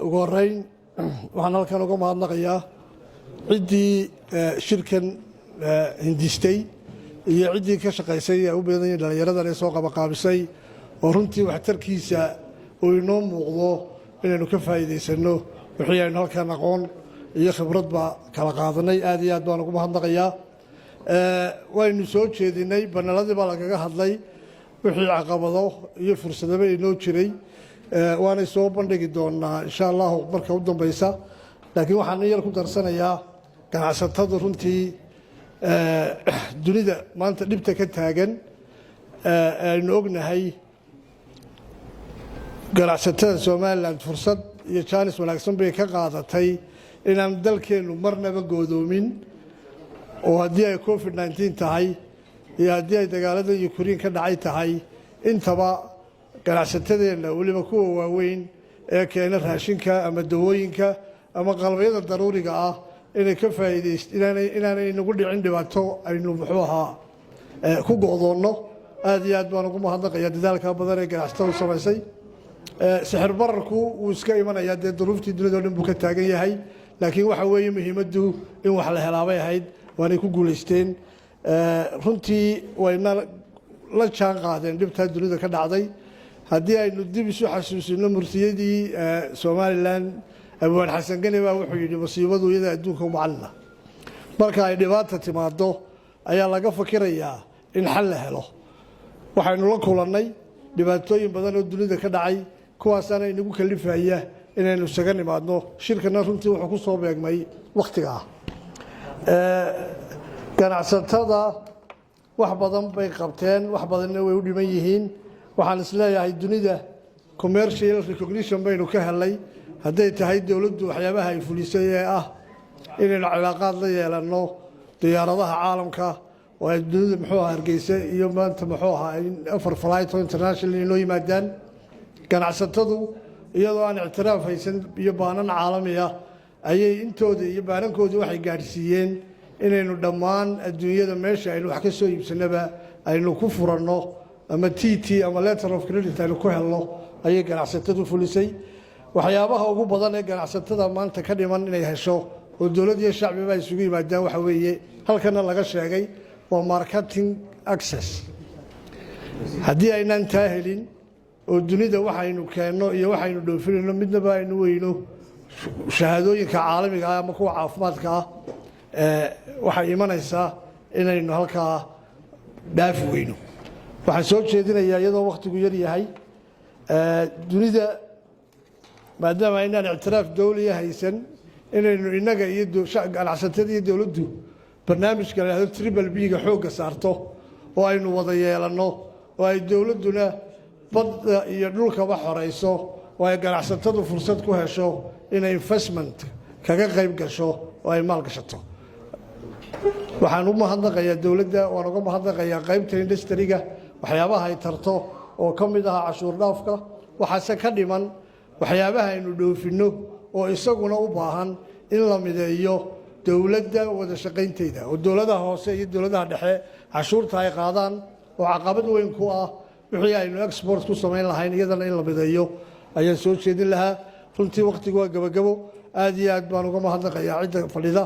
Ugu horeyn, waxaan halkan uga mahadnaqayaa ciddii shirkan hindistay iyo ciddii ka shaqaysay ee u badan yihiin dhallinyaradan ee soo qabaqaabisay, oo runtii waxtarkiisa uu inoo muuqdo inaynu ka faa'iidaysanno wixii aynu halkan aqoon iyo khibradba kala qaadanay. Aad iyo aad baan ugu mahadnaqayaa. Waynu soo jeedinay, panel-adii baa lagaga hadlay wixii caqabado iyo fursadaba inoo jiray, waanay soo bandhigi doonaa, insha Allahu, marka u dambeysa. Laakiin waxaan in yar ku darsanayaa ganacsatadu runtii dunida maanta dhibta ka taagan aynu ognahay, ganacsatada Somaliland fursad iyo jaanis wanaagsan bay ka qaadatay inaan dalkeennu marnaba go'doomin, oo haddii ay COVID-19 tahay iyo haddii ay dagaalada Ukrein ka dhacay tahay intaba, ganacsatadeenna, weliba kuwa waaweyn ee keena raashinka ama dawooyinka ama qalabyada daruuriga ah, inay ka faa'iidayst inaanay inagu dhicin dhibaato aynu muxuu ahaa ku go'doonno. Aad iyo aad baan ugu mahadnaqayaa dadaalka badan ee ganacsatadu samaysay. Sixir bararku wuu iska imanayaa, dee duruuftii dunida o dhan buu ka taagan yahay, laakiin waxa weeye muhiimaddu in wax la helaabay ahayd, waanay ku guulaysteen. Runtii wayna la jaan qaadeen dhibtaa dunida ka dhacday. Haddii aynu dib isu xasuusino murtiyadii Somaliland, Abwaan Xasan Geni baa wuxuu yidhi: "Masiibadu iyada adduunka u macallina." Marka ay dhibaata timaado ayaa laga fakirayaa in xal la helo. Waxaynu la kulannay dhibaatooyin badan oo dunida ka dhacay, kuwaasaana inagu kalifaya inaynu isaga nimaadno. Shirkana runtii wuxuu ku soo beegmay wakhtigaa. Ganacsatada wax badan bay qabteen, wax badanna way u dhiman yihiin. Waxaan isleeyahay dunida commercial recognition baynu ka helay, hadday tahay dowladdu waxyaabaha ay fulisay ee ah inaynu cilaaqaad la yeelanno diyaaradaha caalamka, oo ay dunida muxuu ahaa Hargeysa iyo maanta muxuu ahaa afar flight oo international inoo yimaadaan. Ganacsatadu iyadoo aan ictiraaf haysan iyo baanan caalami ah ayay intooda iyo baanankoodii waxay gaadhsiiyeen inaynu dhammaan adduunyada meesha aynu wax ka soo iibsanaba aynu ku furanno ama TT ama letter of credit aynu ku helno ayay ganacsatadu fulisay. Waxyaabaha ugu badan ee ganacsatada maanta ka dhiman inay hesho oo dowlad iyo shacbiba ay isugu yimaadaan waxa weeye, halkana laga sheegay, waa marketing access. Haddii aynaan taa helin oo dunida waxaynu keenno iyo waxaynu dhoofinayno midnaba aynu weyno shahaadooyinka caalamiga ah ama kuwa caafimaadka ah, waxay imanaysaa inaynu halkaa dhaafi weyno. Waxaan soo jeedinayaa, iyadoo wakhtigu yar yahay, dunida maadaama aynaan ictiraaf dowliya haysan, inaynu innaga iyo ganacsatada iyo dowladdu barnaamijka la yidhaahdo Triple P-ga xoogga saarto, oo aynu wada yeelanno, oo ay dowladduna badda iyo dhulkaba xorayso, oo ay ganacsatadu fursad ku hesho inay investment kaga qayb gasho oo ay maal gashato. Waxaan u mahadnaqayaa dowladda, waan uga mahadnaqayaa qaybta industry-ga waxyaabaha ay tarto oo ka mid ahaa cashuur dhaafka. Waxaase ka dhiman waxyaabaha aynu dhoofinno oo isaguna u baahan in la mideeyo dowladda wada shaqaynteeda, oo dowladaha hoose iyo dowladaha dhexe cashuurta ay qaadaan oo caqabad weyn ku ah wixii aynu export ku samayn lahayn, iyadana in la mideeyo ayaan soo jeedin lahaa. Runtii wakhtigu waa gebagabo. Aad iyo aad baan uga mahadnaqayaa cidda fadhida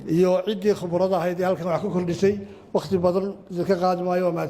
iyo ciddii khibrada ahayd ee halkan wax ka kordhisay. Wakhti badan idinka qaadi maayo, waa mahadsan.